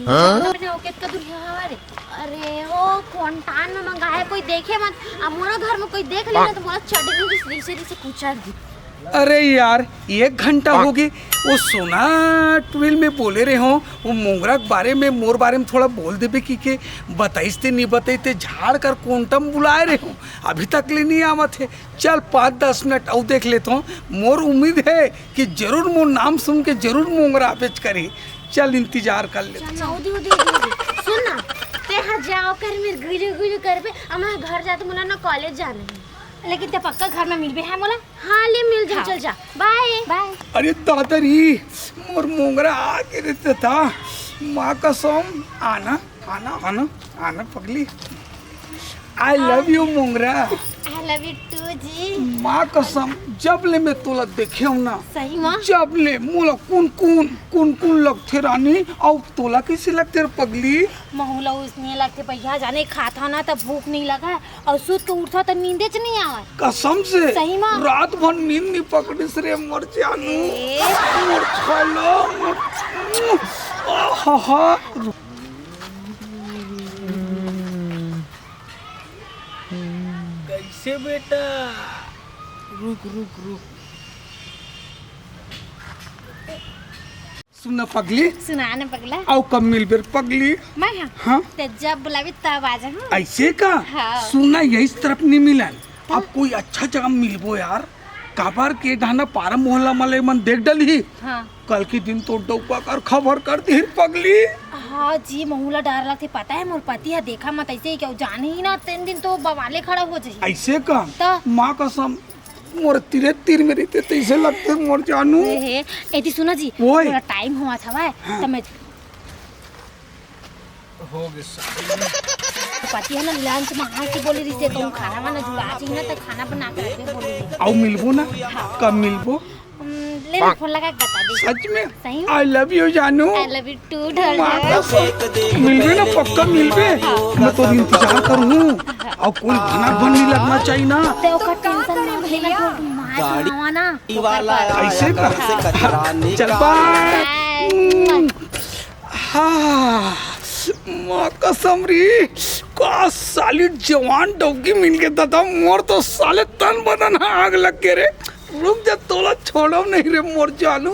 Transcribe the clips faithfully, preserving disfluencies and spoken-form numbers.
हाँ? अरे, वो कितना दूर है हमारे? अरे, वो कौन टान में मंगा है, कोई देखे मत। अब मोरा घर में कोई देख लेना तो मोरा चटनी की रीसे रीसे कुचल दी। अरे यार, एक घंटा हो गए, वो सोना टुरिल में बोले रहे हो, वो मोंगरा के बारे में, मोर बारे में थोड़ा बोल देबे कि के बताइस ते नहीं बताइस ते, झाड़ कर कोंटा में बुलाए रहे हो, अभी तक ले नहीं आवत है। चल, पाँच दस मिनट अउ देख लेत हो, मोर उम्मीद है कि जरूर मोर नाम सुन के जरूर मोंगरा आबेच करही। चल, इंतजार कर ले। चल, उदी, उदी, उदी, उदी। सुन ना, ते हा जाओ कर मेरे गुलू गुलू करबे, अब मैं घर जाते, मोला ना कॉलेज जाना है। लेकिन ते पक्का घर में मिलबे है मोला? हाँ, ले मिल जा, हाँ। चल जा। बाय। बाय। अरे दादा री, मोर मोंगरा आ के रहता था। माँ कसम, आना, आना, आना, आना पगली। I love you मोंगरा। I love you too जी। माँ कसम, जब ले मैं तोला देखे हूँ ना, सही माँ? जब ले मोला कुन कुन, कुन कुन लगथे रानी, अउ तोला कैसे लगथे रे पगली? महूला उसने लगथे भैया, जाने खाता ना त भूख नहीं लगा, अउ सुत के उठा त नींदे च नहीं आवे। कसम से? सही माँ? रात भर नींद नहीं पकड़िस रे, मर जानू। ए। मोर छाला, मोर, आहा हा। कैसे बेटा? रुक, रुक, रुक। सुन ना पगली। सुना ना पगला। अउ कब मिलबे रे पगली? मैं हाँ। हाँ। ते जब बुलाबे तब आ जा, हाँ। ऐसे का? हाँ। सुन ना, यही तरफ नहीं मिलन। हाँ। अब कोई अच्छा जगह मिलबो यार। काबर के डाहना पारा मोहल्ला वाले मन देख डलही। हाँ। कल के दिन तो डौका कर खबर कर दिही पगली। हाँ जी, महूला डर लगथे, पता है मोर पति ह देखा मत ऐसे ही क्यों जाने ही ना, तीन दिन तो बवाले खड़ा हो जाही। ऐसे का? त? माँ कसम, मोर तीरे तीर में रहिते तैसे लगथे मोर जानू। ए हे, एती सुना जी, ओए। थोड़ा टाइम होवत हवय, हाँ। त मैं हो गे सारी। पति ह ना लंच में आके बोले रहिसे, कहूँ खाना वाना जुड़ा जी ना, त खाना बना के रखे बोले रहिसे। अउ मिलबो ना? हाँ। कब मिलबो? हम्म, ले ले, फोन लगा के बता दे। सच में? सही में? I love you जानू। I love you too, माँ ढोलक। कसम। मिलबे ना, पक्का मिलबे। हाँ। मैं तो इंतजार करूँ। अउ कोई भना भन नहीं लगना चाहिए ना। ते ओकर टेंशन मत लेना, भैया। तो मार खावा ना, ओकर बाद। ऐसे का? हाँ। चल, बाय। बाय। हम्म। हाँ, माँ कसम री, का साली जवान डौकी मिल गे दादा, मोर तो साले तन बदन ह आग लग गे रे। रुक जा, तोला छोड़ो नहीं रे मोर जानू।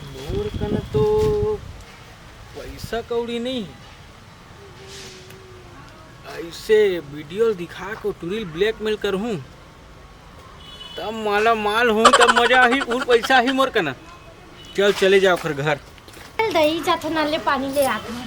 मोर कन तो पैसा कौड़ी नहीं, ऐसे वीडियो दिखा के टुरी ल ब्लैकमेल करहूँ। तब माला माल हों, तब मजा आही, उर पैसा आही मोर कना। चल, चले जाओ ओखर घर। चल दई, जाथो नल ले पानी ले आत हूँ।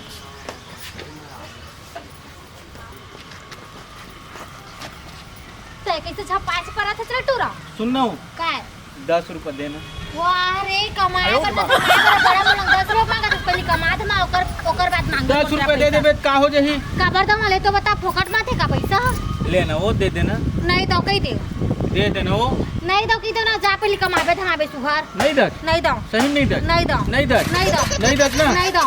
तै कैसे झपाच परत है, चल टूरा। सुन ना हो। काय? दस रुपया देना। वाह रे, कमाया करना तो काय करे, बड़ा बोलंग, दस रुपया मांगा तो पहले कमा दे, मैं ओकर, ओकर बाद मांगे दस रुपया दे देबे त का हो जाही? काबर दम ले तो बता, फोकट में थे का पैसा? ले ना, वो दे देना। नहीं दो, कही दे। दे देना वो। नहीं दो, कही दो ना, जा पहले कमाबे, धमाबे सुहर। नहीं दस। नहीं दो। सही नहीं दस। नहीं दो। नहीं दस। नहीं दो। नहीं दस ना। नहीं दो।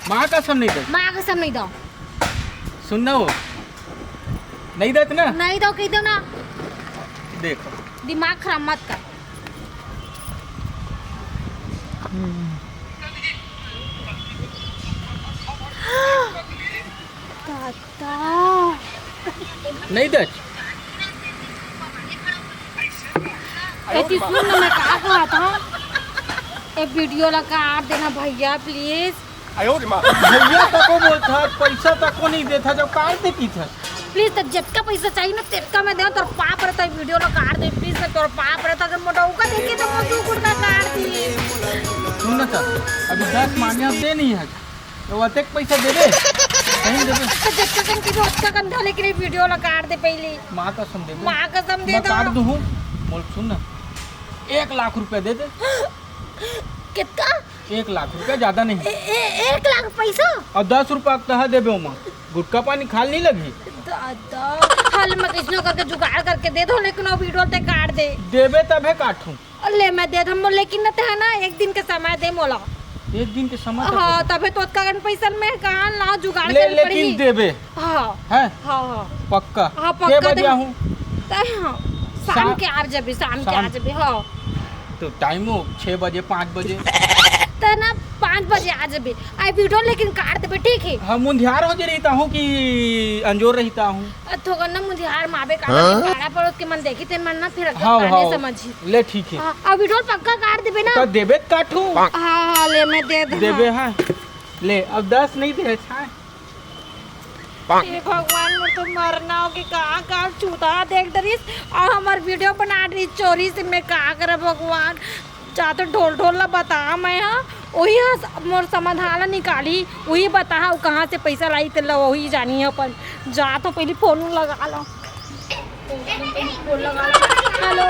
माँ कसम नहीं दस। माँ कसम नहीं दो। सुन ना वो। नहीं दस ना। नहीं दो, कही दो ना। देखो। दिमाग खराब मत कर। दादा। नहीं दस। ए, ती सुन ना, मैं का कहत हूँ? ए, वीडियो ला काट देना भैया, प्लीज। भैया तको बोलत हस, पैसा तको नहीं देत हस, जब काट दे की था। प्लीज, त जतका पैसा चाहिए ना, तेतका मैं देहूँ, तोर पाँव परत हँव, वीडियो ला काट दे, प्लीज, मैं तोर पाँव परत हँव, अगर मोटा होगा, देखिए तो मोटू कुर्ता काट दिए। सुन ना सर, अभी दस मांगे हम दे नहीं है, तो अतेक पैसा देबे, नहीं देबे। त जतका कन की ओतका कन धर, लेकिन ये वीडियो ला काट दे पहले। माँ कसम देबे। माँ कसम दे मैं दो। काट दूँ हूँ, बोल सुन ना, एक लाख रुपया दे दे। कितना? एक लाख रुपया, ज्यादा नहीं। ए, ए, एक लाख पैसा? अउ दस रुपया तहा देबे ओमा, गुटखा पानी खाल नहीं लगही। दादा, हाल में किसनो करके जुगाड़ करके दे दो, लेकिन वो वीडियो ते काट दे। देबे तभे काटूं। ले मैं दे दम, लेकिन न ते है ना, एक दिन के समय दे मोला। एक दिन के समय तक हाँ, होता। तभे तो ओतका कन पैसा मैं कहाँ ला जुगाड़ ले, करे लेकिन पड़ी। देबे। हाँ। हैं? हाँ, हाँ। पक्का? हाँ, के पक्का बजे दे। आहूँ? तय हाँ। शाम शाम के आर जबे, शाम के शाम। आर जबे, हाँ। तो टाइम हो, छः बजे, पाँच बजे। त ना पाँच बजे आ जाबे। आई वीडियो लेकिन काट देबे, ठीक है? हम मुंधियार हो जे रहिता हूँ कि अंजोर रहिता हूँ। अ, थोकन ना मुंधियार माबे काट हाँ? पाड़ा पड़ोस के मन देखी ते मन ना फिर हाँ, काने हाँ। समझी। ले ठीक है। हाँ, अब वीडियो पक्का काट देबे ना? तो देबे त काटू। हाँ, हाँ, ले मैं दे दे, देबे हाँ। हाँ। ले, अब दस नहीं दे, छाए। हे भगवान, मोर तो मरना हो के कहाँ, कहाँ चूता देख डरिस और हमार वीडियो बना डरिस चोरी से। मैं का करब भगवान, जा तो ढोल ढोल ला बता मैं, हाँ, वही ह मोर समाधान ला निकाली, वही बता, हाँ, कहाँ से पैसा लाई, तेला वही जानी है अपन। जा तो पहले फोन लगा लो। हेलो,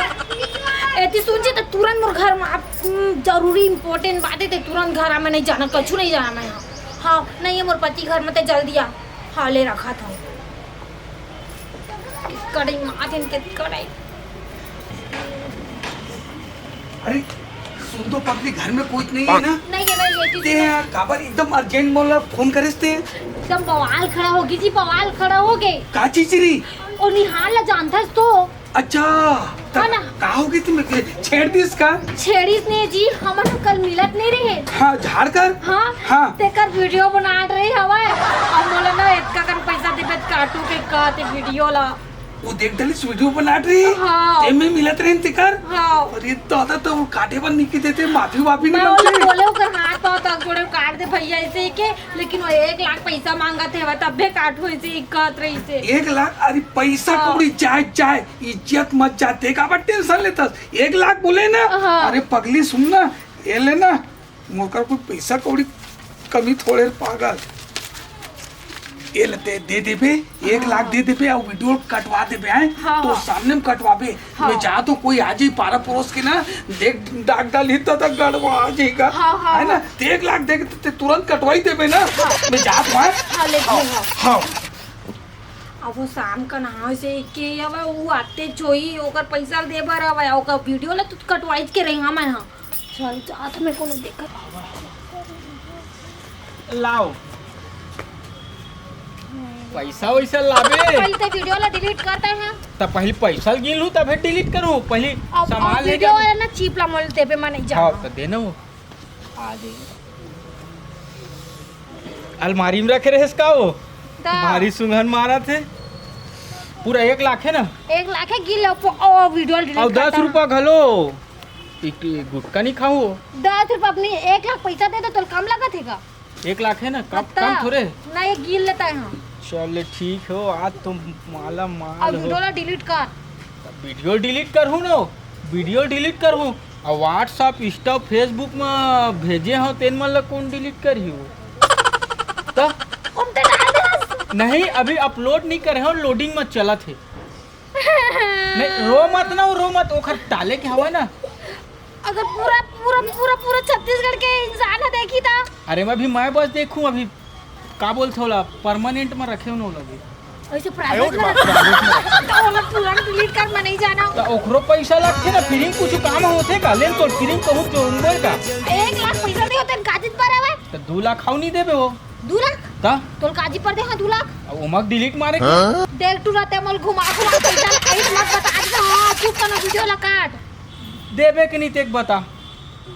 एती सुन जी, त तुरंत मोर घर में आप, हम्म, जरूरी इंपॉर्टेंट बात है, ते तुरंत घर आ, मैं नहीं जाना, कछु नहीं जाना मैं यहाँ। हाँ, नहीं है मोर पति घर में, ते जल्दी आ। हाँ, ले रखा था। कड़ई माथिन के कड़ई। अरे सुन तो पगली, घर में कोई नहीं है ना? नहीं है, नहीं है, ते किसी यार काबर एकदम अर्जेंट मोला फोन करेस ते? एकदम बवाल खड़ा होगे जी, बवाल खड़ा होगे। का चीज री? ओ निहाल ला जानथस तो? अच्छा, त है ना? का हो गई तुम, छेड़ दिस का? छेड़िस ने जी, हमन ह कल मिलत नहीं रहे। हाँ, झाड़ कर? हाँ, हाँ। तेकर वीडियो बनात रहे हवय। अब मोला ना एतका कन पैसा देबे त काटू के कहते वीडियो ला। वो देख डलिस वीडियो बनात रहे? हाँ। ते में मिलत रहे तेकर? हाँ। अरे दादा, तो वो काटे बर निकी देते, माफी वाफी नहीं मैं ओला मांगते। बोले ओकर हाथ पाँव तक जोड़े काट दे भैया ऐसे ही के, लेकिन वो एक लाख पैसा मांगत हे, तब भी काटू ऐसे ही कहत रही से। एक लाख? अरे पैसा हाँ। कौड़ी जाए, जाए, इज्जत मत जाते, काबर टेंशन लेतस? एक लाख बोले ना। हाँ। अरे पगली सुन ना, ये ले ना, मोकर कोई पैसा कौड़ी कमी थोड़े पागल। ये ले दे, दे देबे, एक लाख हाँ। दे देबे और वीडियो कटवा देबे, हैं? हाँ, तो हाँ। सामने में कटवाबे। हाँ। मैं जा तो कोई आ जाई पारा परोस के ना, देख डाक डाली तो, तो गड़वा आ जाएगा। हाँ, हाँ, है ना? हाँ। ते एक लाख दे के ते तुरंत कटवाई देबे ना। हाँ। मैं जात हूँ, हैं? हाँ, ले हाँ, हाँ। हाँ। अब वो शाम का नहाए से के अब वो आते जोई, ओकर पैसा दे बर अब ओकर वीडियो ला तो कटवाई के रही हम यहाँ। चल, जात में कोनो देखत। लाओ। पैसा वैसा लाबे। पहले ते वीडियो ला डिलीट करते हैं। त पहले पैसा गिन लूं, तबे डिलीट करूं। पहले अब, सामान अब ले वीडियो जा। वाला ना चिप ला मोल देबे, मैं नहीं जाना। हाँ, तो दे ना वो। आ दे। अलमारी में रखे रहेस का वो? त भारी सुंघन मारत हे। पूरा एक लाख है ना? एक लाख है, गिन लो, ओ, वीडियो डिलीट और करता दस हूँ। रुपया घलो। एक, एक गुटका नहीं खाऊं। दस रुपया अपनी एक लाख पैसा दे दो, तो कम लगत है का? एक लाख है ना, कम, कत्ता? कम थोड़े। ना, ये गिन लेता है हम। चल ठीक हो, आज तुम माला माल अब हो। वीडियो ला डिलीट कर। वीडियो डिलीट करहूँ ना, वीडियो डिलीट करहूँ। और WhatsApp, Insta, Facebook में भेजे हो, तेन मन ला कौन डिलीट करही वो? तो हम तो डाल दे बस। नहीं, अभी अपलोड नहीं करे हो, लोडिंग में चलत है। नहीं, रो मत ना, रो मत, ओखर टाले के हवा ना। अगर पूरा, पूरा, पूरा, पूरा छत्तीसगढ़ के इंसान ह देखही त? अरे, मैं भी, मैं बस देखूं अभी, का बोलथे ओला, परमानेंट में रखे हो ना ओला भी। ऐसे प्राइवेट में रखे। त ओला तुरंत डिलीट कर, मैं नहीं जाना। त ओकरो पैसा लगथे ना, फिर कुछ काम होथे का? लेन तो फिर कहूं तो बोल का? एक लाख पैसा दे होते काजित पर हवे। त दू लाख खाऊ नहीं देबे वो। दू लाख? त? तोल काजी पर दे, हाँ, दू लाख। अब ओमा डिलीट मारे के? हाँ? देख, तू रहते मोल घुमा, घुमा पैसा, ऐस मत बता दे, हाँ, चुप करना, वीडियो ला काट। देबे कि नहीं, तेक बता।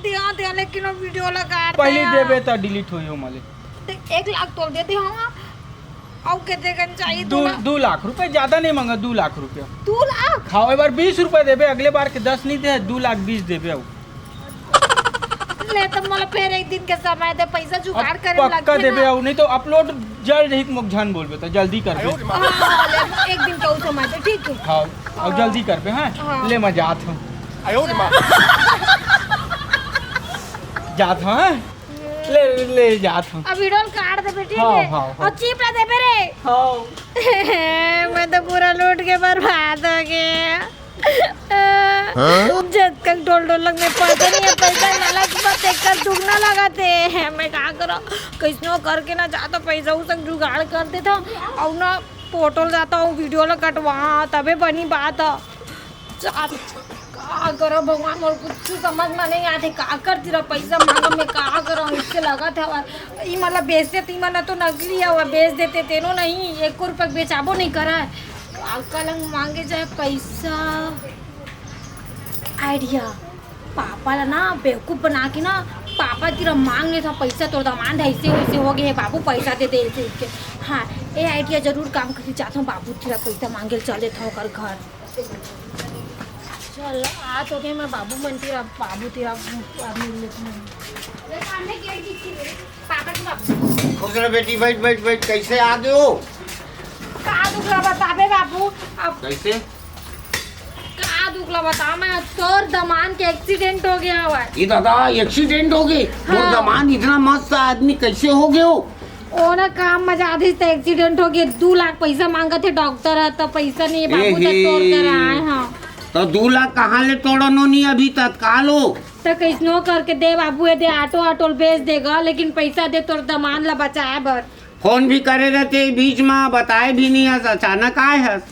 दिया, दिया, लेकिन वो वीडियो ला काट पहले दिया। देबे त डिलीट होई हो माले। देख, एक लाख तोल दे दे, हाँ। अब कितने कन चाहिए? दू, दू लाख। दू लाख रुपए, ज्यादा नहीं मांगा, दू लाख रुपया। दू लाख? हाँ, एक बार बीस रुपए देबे, अगले बार के दस नहीं दे, दू लाख बीस देबे अब। ले, तो मोला फेर एक दिन के समय दे, पैसा जुगाड़ अब करे में पक्का लगथे देबे, ना। अउ नहीं तो अपलोड जल्द ही मोक झन बोलबे, तो जल्दी करबे। हाँ, ले, एक दिन का समय दे, ठीक है? हाँ, और हाँ। जल्दी करबे, हाँ? हाँ। ले, मैं जात हूँ। जात हूँ, हाँ? ले, ले जात हूँ। अब वीडियो काट देबे, ठीक हाँ, है? हाँ, हाँ। और चिप ला देबे रे। हाँ। मैं तो पूरा लूट के बर्बाद हो गया। हाँ? जतकन ढोल ढोलक में पैसा नहीं है, पैसा लालच बस एकर दुगना लगाथे। मैं का करो, कैसनो करके ना जा तो पैसा उसक जुगाड़ कर देता हूँ और ना फोटो जाता हूँ, वीडियो ला कटवा, तबे बनी बात है। जा, का करो भगवान, मोर कुछ समझ में नहीं आते, का करती रहा, पैसा मांगो, मैं का करो, इससे लगा था। ई मतलब बेचते ती मन तो नकली है, वो बेच देते तेनो नहीं, एको रुपया बेचाबो नहीं करा। काका लंग मांगे जाए पैसा। आइडिया, पापा ला ना बेवकूफ बना के ना पापा तीरा मांग लेथव पैसा, तोर दमांद ऐसे वैसे हो गए हे बाबू, पैसा दे दे ऐसे के। हाँ, ए आइडिया जरूर काम करी। जाथव बाबू तीरा पैसा मांगे ल चल देथव ओकर घर। चल, आ तो गए मैं बाबू मन तीरा, बाबू तीरा मिल लेथव। पापा के बाबू। खुश रह बेटी, बैठ बैठ बैठ। कैसे आ गए हो? का दुख ला बताबे बाबू, अब कैसे? का दुख ला बता, मैं तोर दमांद के एक्सीडेंट हो गया हवय। ये दादा, एक्सीडेंट हो गए? वो हाँ। दमांद इतना मस्त आदमी कैसे हो गए हो? ओ ना काम में जादिस त एक्सीडेंट हो गए, दू लाख पैसा मांगत हे डॉक्टर ह, त पैसा नहीं हे ए बाबू, त हे। तोर कर आए हाँ। तो दू लाख कहाँ ले तोड़नो नहीं अभी तत्काल हो? त कैसनो करके दे बाबू, ये दे ऑटो ऑटो ल बेच देगा, लेकिन पैसा दे तोर दमांद ला बचाए बर। फोन भी करे रहते बीच में, बताए भी नहीं हस, अचानक आए हस।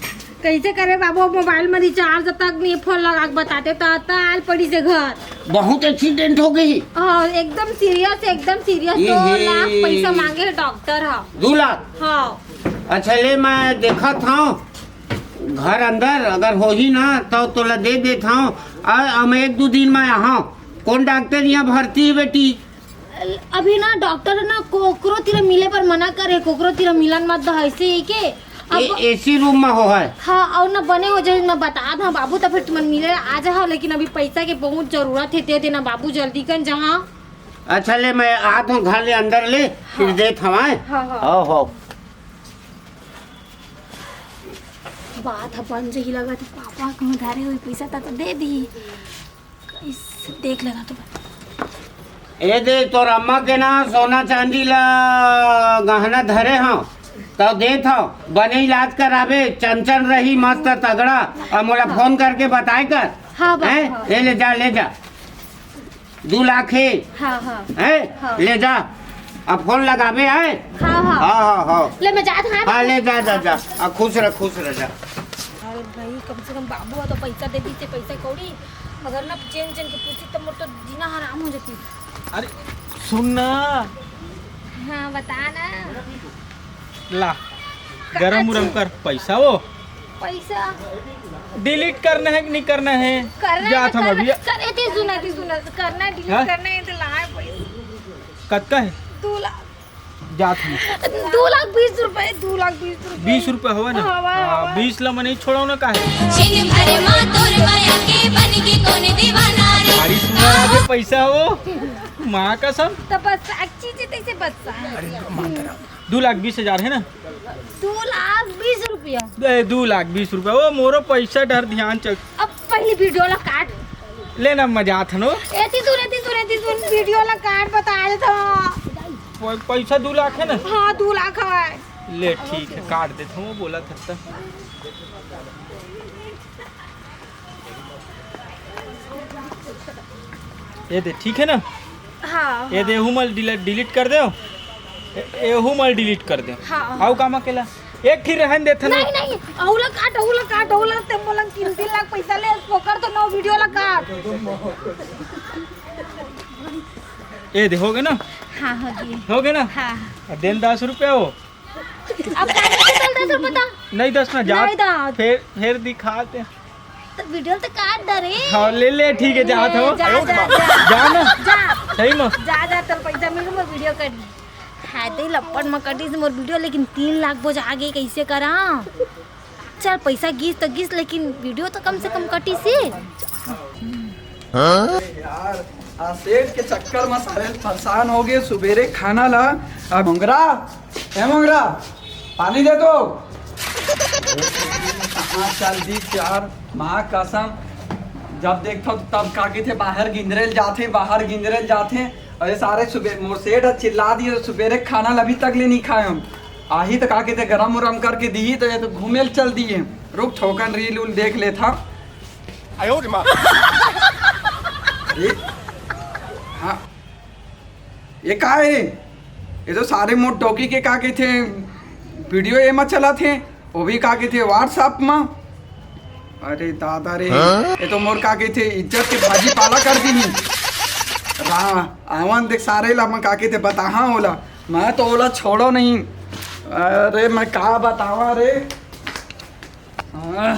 कैसे करे बाबू, मोबाइल में रिचार्ज तक नहीं, फोन लगा के बताते त, त आल पड़ी से घर। बहुत एक्सीडेंट हो गई। हाँ, एकदम सीरियस, एकदम सीरियस। ये दो हे। लाख पैसा मांगे हे डॉक्टर ह। दो लाख? हाँ। अच्छा ले, मैं देखत हूँ घर अंदर, अगर होही ना तो तोला दे देत हूँ। और हम एक दो दिन में यहाँ, कौन डॉक्टर यहाँ भर्ती है बेटी? अभी ना डॉक्टर ना कोकरो तीरा मिले पर मना करे, कोकरो तीरा मिलन मत दो, ऐसे ही के। अब ए, एसी रूम में हो है। हाँ, और ना बने हो जाए, मैं बता दा बाबू, तो फिर तुमन मिले आ जा, लेकिन अभी पैसा के बहुत जरूरत है, दे देना बाबू, जल्दी कन जहाँ। अच्छा ले, मैं आत हूँ घर ले अंदर ले, फिर हाँ। देत हूँ, आए? हाँ, हाँ। हाँ, हाँ। बात ह बन जही लगत, पापा कहूँ धारे हुई पैसा त, त दे दी। कैसे देख लेना तो। ए दे, तोर अम्मा के ना सोना चांदी ला गहना धरे हव, त देत हव, बने इलाज कराबे, चंचल रही मस्त तगड़ा, और मोला हाँ। फोन करके बताए कर। हाँ, बाबू, हैं? हाँ। ए ले जा, ले जा, दू लाख हे। हाँ, हाँ। हैं? हाँ। ले जा, अब फोन लगाबे, हैं? हाँ, हाँ। हाँ, हाँ, हाँ। ले, मैं जात हूँ, हाँ, बाबू। ले जा, जा, जा, अब खुश रह, खुश रह जा। अरे भाई, कम से कम बाबू ह तो पैसा दे दीस, पैसा कौड़ी। अगर ना चैन चैन के पूछी, तब मोर तो जीना हराम हो जाती। अरे सुन ना। हाँ, बता ना। ला, का गरम उरम चीज? कर पैसा वो। पैसा? डिलीट करना है कि नहीं करना है? करना है जात तो हम कर, अभी। कर, एती सुन, एती सुन, करना है, डिलीट हाँ? करना है तो लाए पैसा। कतका है? दो लाख। जात हूँ। दो लाख बीस रुपए, दो लाख बीस रुपए। बीस रुपए हवा ना? हवा, हाँ, हवा। बीस ला मैं नहीं छोड़ाऊ ना, काहे? छिन भर मा तोर माया के बन के कौन दीवाना रे। अरे सुना, आगे पैसा हो, माँ कसम। तो बस एक चीज है, तैसे बस। अरे, माँ तेरा। दो लाख बीस हजार है ना? दो लाख बीस रुपया। ए, दो लाख बीस रुपया। ओ, मोरो पैसा डर ध्यान चल। अब पहली वीडियो ला काट। ले ना, मजा आत हनो। एती सुन, एती सुन, एती सुन, वीडियो ला काट, बता देत हव। प-, पैसा दो लाख है ना? हाँ, दो लाख है। ले, ठीक है, काट देत हव, बोला था त। ये दे, ठीक है ना? हाँ, ये हाँ। दे, एहू मल डिलीट, डिलीट कर दे। ए-, एहू मल डिलीट कर दे। हाँ, हाँ। आऊ काम अकेला। एक ही रहन देथन। नहीं, नहीं, अउला काट, अउला काट, अउला ते मोला तीन, तीन लाख पैसा ले, ओकर तो नौ वीडियो ला काट। ए दे, हो गए ना? हाँ, हो गए। हो गए ना? हाँ। अब देन दस रुपया हो। अब काट के चल दस रुपया ता। नहीं, दस ना, जा। नहीं दा। फिर, फिर दिखा दे। तो वीडियो तो काट दे रे। हाँ, ले ले, ठीक है, जात हव। जा, जा, जा। जा ना। जा। सही में। जा, जा, तोर पैसा मिलू, मोर वीडियो कट। हाय, ते लपट म कटिस मोर वीडियो, लेकिन तीन लाख बोझ आगे कैसे करा? चल, पैसा गिस तो गिस, लेकिन वीडियो तो कम से कम कटिस ही। हाँ? यार, आ सेठ के चक्कर में सारे परेशान हो गए। सुबेरे खाना ला, अब मोंगरा, ए मोंगरा, पानी दे तो। कहाँ चल दी यार, माँ कसम, जब देखता हूँ तब का कहिथे, बाहर गिंदरेल जाथे, बाहर गिंदरेल जाथे। अरे सारे सुबह मोर सेठ ह चिल्ला दिए, सुबेरे खाना ला अभी तक ले नहीं खाए हम। आही तो का कहिथे, गरम उरम करके दी, तो ये तो घूमे ल चल दिए। रुक, थोकन रील उल देख लेथा। आयो रे माँ। अरे, हाँ। ये का हे? ये तो सारे मोर डौकी के का कहिथे, वीडियो ये मा चलाथे, वो भी का कहिथे WhatsApp मा। अरे दादा रे, हाँ? ये तो मोर का कहिथे इज्जत के भाजी पाला कर दीही। रा-, आवन देख सारे ला मैं का कहिथे बताहा ओला, मैं तो ओला छोड़ो नहीं। अरे मैं का बतावा रे। हाँ,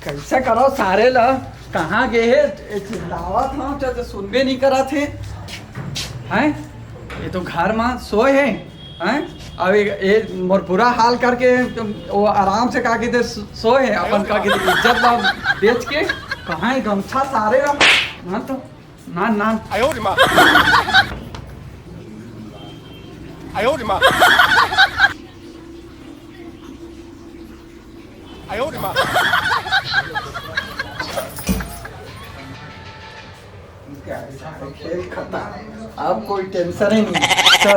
कैसे करो सारे ला? कहाँ गे हे? ए, चिल्लावत हूँ, तो, तो सुनबे नहीं करत हे। हैं? ये तो घर मा सोए हे, हैं? अब ये, ये मोर बुरा हाल करके वो आराम से का कहिथे, सो-, सोए हे, अपन का कहिथे इज्जत ला बेच के। कहाँ हे गमछा सारे ला? ना तो, ना, ना। 哎呦我的妈！哎呦我的妈！哎呦我的妈！ खेल खत्म, अब कोई टेंशन ही नहीं।